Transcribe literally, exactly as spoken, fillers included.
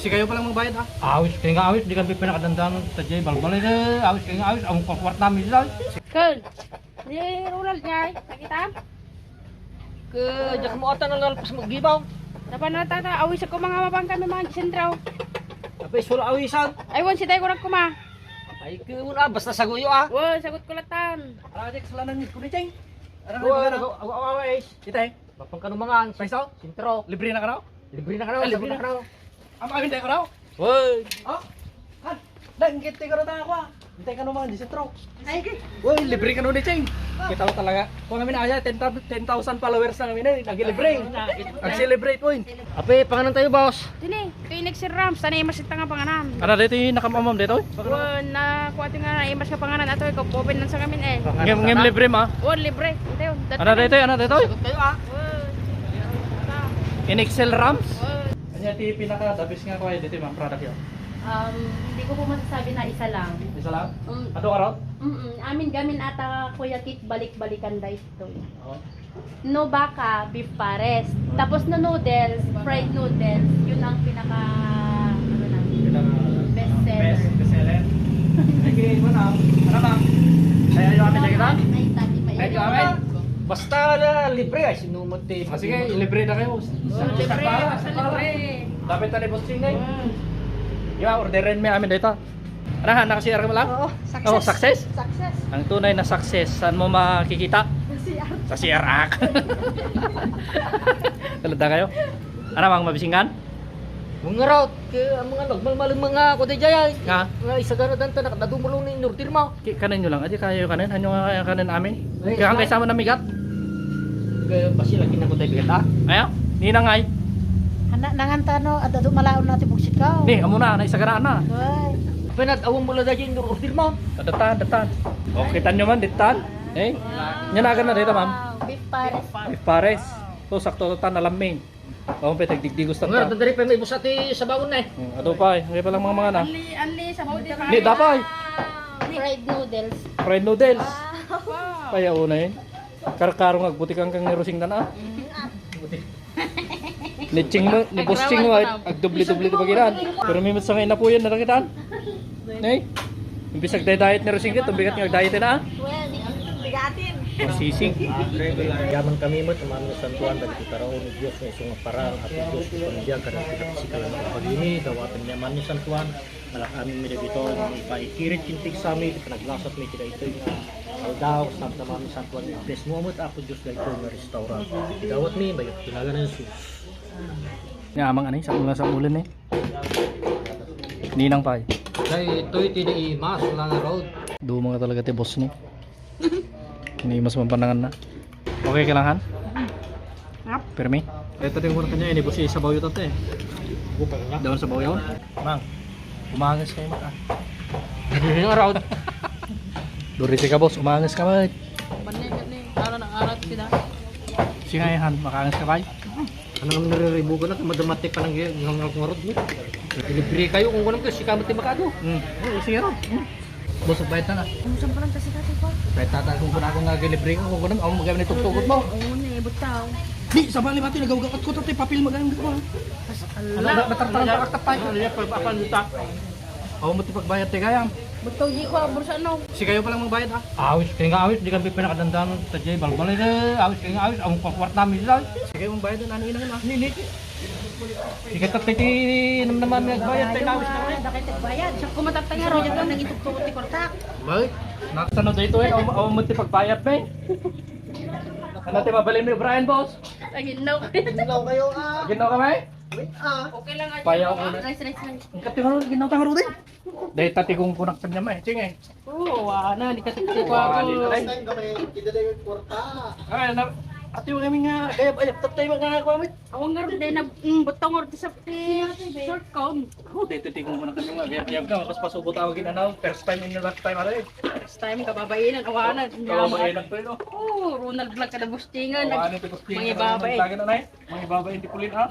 Sikayo pala magbayad, ah. Awis kayo nga awis, di kami pinakadandanan sa J balbal, eh. Awis kayo nga awis, ang kukwart namin, sir. Kel, ni Ronald nga, eh. Nakita? Ke, diak mo ata nalpas maggibaw. Napano na tata, awis ako mga mabang kami mga sentro. Apa isul awisan? Ay, wan, sitay ko na kuma. Ay, ke, wala, basta saguyo, ah. Wan, sagot ko latan. Project, sala nang kuliting. Ano Wala, ba? Awa, awa, awa, eh. Kita, eh. Mapang kano mangan, Paiso? Sentro. Libre na kano? Libre na kano, Ah, libre sagot na. na kano. Am, amin tayo kano? Hoy! Oh? Han, nagkit tayo kano tayo, ah. Hintay kano mangan, di sentro. Ay, Hoy, libre kano ni Cheng. Kita mo talaga. Kung amin aya, ten thou-, ten thousand followers na kami na, eh. Nag-libre. Nag-celebrate, oy. Ape, panganan tayo, boss. Dini, kay Nick Sir Rams, tanay mas itanga panganan. Ano dito yung nakamamam dito? Wan, na, kuha ito nga, naimas ka panganan ato, ikaw, open lang sa kami, eh. Ngem, ngem libre ma? Wan, libre. Ito yun. Ano dito, ano dito? Sagot kayo, ah. Wan. In Excel Rams? Wan. Kanya ti pinaka the best nga kuya dito, ma'am, product yun. Um, hindi ko po masasabi na isa lang. Isa lang? Mm. Ado ka raw? Mm-mm. Amin gamin ata, Kuya Kit, balik-balikan dahil ito. Oo. No baka, beef pares. Tapos no noodles, fried noodles, yun ang pinaka, ano na, Pinaka, best ah, seller. Best, best seller. Sige, ano na? Ano, ma'am? Kaya yung amin lagi na? Ay, tati pa Ay, yun. yung amin? Basta na libre, ay, sinumot eh. Ah, sige, libre na kayo. Oh, libre, basta libre. Dapat na ni Boss Ching, eh. Mm. Yung orderin mo amin dito. Ano, ha? Naka-C R ka mo lang? Oo, success. Oh, success? Success. Ang tunay na success, saan mo makikita? Sa C R. Sa C R, ak. Talada kayo? Ano, mga mabisinggan? Mga route, kaya ang mga nagmalmaling mga ako di jaya. Nga? Nga isagana dan tanak, nadumulong ni Nordirma. Ki-, kanin nyo lang. Adi kayo kanin. Ano nga kayo kanin amin? Ay, Kaya ang ay. kaysa mo namigat? Kaya pa sila kinakutay bigat, ah? Ayaw? Ninang ay? Anak, nanganta, no? At adu malaon natin buksit ka. Ni, amo na, naisagaraan na. Ay. Pinat, awang mula dahil yung order mo. Datan, datan. O, kita nyo man, datan. Eh? Wow. Nyanagan na dito, ma'am. Beef pares. Beef pares. So, sakto, datan, alam, eh. O, pwede, digdigos Nga, tatan. Dadari pa may busa ti sabawan na eh. Hmm, ato pa, eh. Ngayon pa lang mga mga na. Anli, anli, sabaw di ba? Ni, dapay. Fried noodles. Fried noodles. Wow. Kaya una, eh. Karkaro nga, agbuti kang kang ni Rosing na, ah. Ni Ching mo, ni Boss Ching mo, ay, agdubli-dubli ito bagiran. Pero may matsanga inapuyan na rakitan. Nay, imbis nagda-diet ni Rosing, ito bigat nga diet na, ah. Well, di kami bigatin. Masisig. Yaman kami mo, sa mga santuan, dagiti taraon ni Dios, nga isu nga parang, Apo Dios, iti pamilya, kadagiti kapisikalan nga pagini, dawaten ni Aman ni Santuan, Malak-amin mi dagitoy, ipaikirit ken pigsami, ti panaglasat mi ti daytoy nga aldaw, samsama mi santuan nga Dios mo met, Apo Dios, daytoy nga restaurant. Idawat mi, bayat ti nagan ni Jesus. Nga amang anay, sa mga sa ulan eh. Ninang pay. Daytoy ti naimas lang road. Duma nga talaga ti boss ni. Ini mas mampanangan na. Okay, kailangan? Ngap. Permi? Ito din muna kanya, ini po si sabaw yun, ate. Daon sabaw yun? Mang, umangas kayo, Mang, ah. Hindi nga raw. Duri si ka, boss, umangas ka, Mang. Bani, bani. Ano nang arat sila? Singayahan, makangas ka, bay? Anong niriribo ko na? Madamatik pa ng ginangarot-ngarot mo. Libre kayo kung walang kayo, si Kamat yung makado. Hmm. Oo, sige raw. Hmm. Boss, bayad na na. Kung saan pa lang kasi dati pa? Bayad tata kung kuna akong nga gilibre ko, kung kuna, ako magkami na itugtugot mo. Oo, ne, butaw. Di, sabali ba ito, nagawgakat ko ito, ito, papel magandang ko, ha? Ala, ala, natartarang pa, katapay. Ano yan, pag-apan dito? Ako mo ito pagbayad, te, kayam. Butaw, di ko, bursa, no? Si kayo palang magbayad, ha? Awis, kaya nga awis, di kami pinakadandanan sa J balbal, eh, awis, kaya nga awis, ang kukwart namin, sila. Si kayo magbayad, ano, inang, na? Nini. Sige, tatay, ti namnama nga agbayad, tay nawis na, eh. Dakay ti agbayad. Siya kumatatay nga, Roger, nang itugtugot ti kwarta. Bakit? Nakasano dito, eh? Aw, aw mo ti pagbayad, eh. Ano ti mabalin mo, Brian, boss? Aginlaw. Aginlaw kayo, ah. Aginlaw ka, may? Wait, ah. Okay lang, Payaw ko na. Rice, rice, rice. Ang katingaro, aginlaw tangaro din. Dahil tatigong kunak pa niya, may. Sige. Oo, wala na, di ka tigil ko ako. Last time kami, kidala yung kwarta. Ay, na, ati mo kami nga, gayab-ayab, tatay mo nga ako, amit. Ako nga rin, dahil na, mm, butang nga rin sa, eh, short count. Ako, dito tingin mo na kami nga, gayab-ayab ka, mas pasubo tawagin, ano, first time in your lifetime, ano eh. First time, kababainan, awanan. Kababainan pa yun, oh. Oo, Ronald Vlog ka na bustingan. Awanan, bustingan, mga babae. Mga babae, hindi pulin, ah.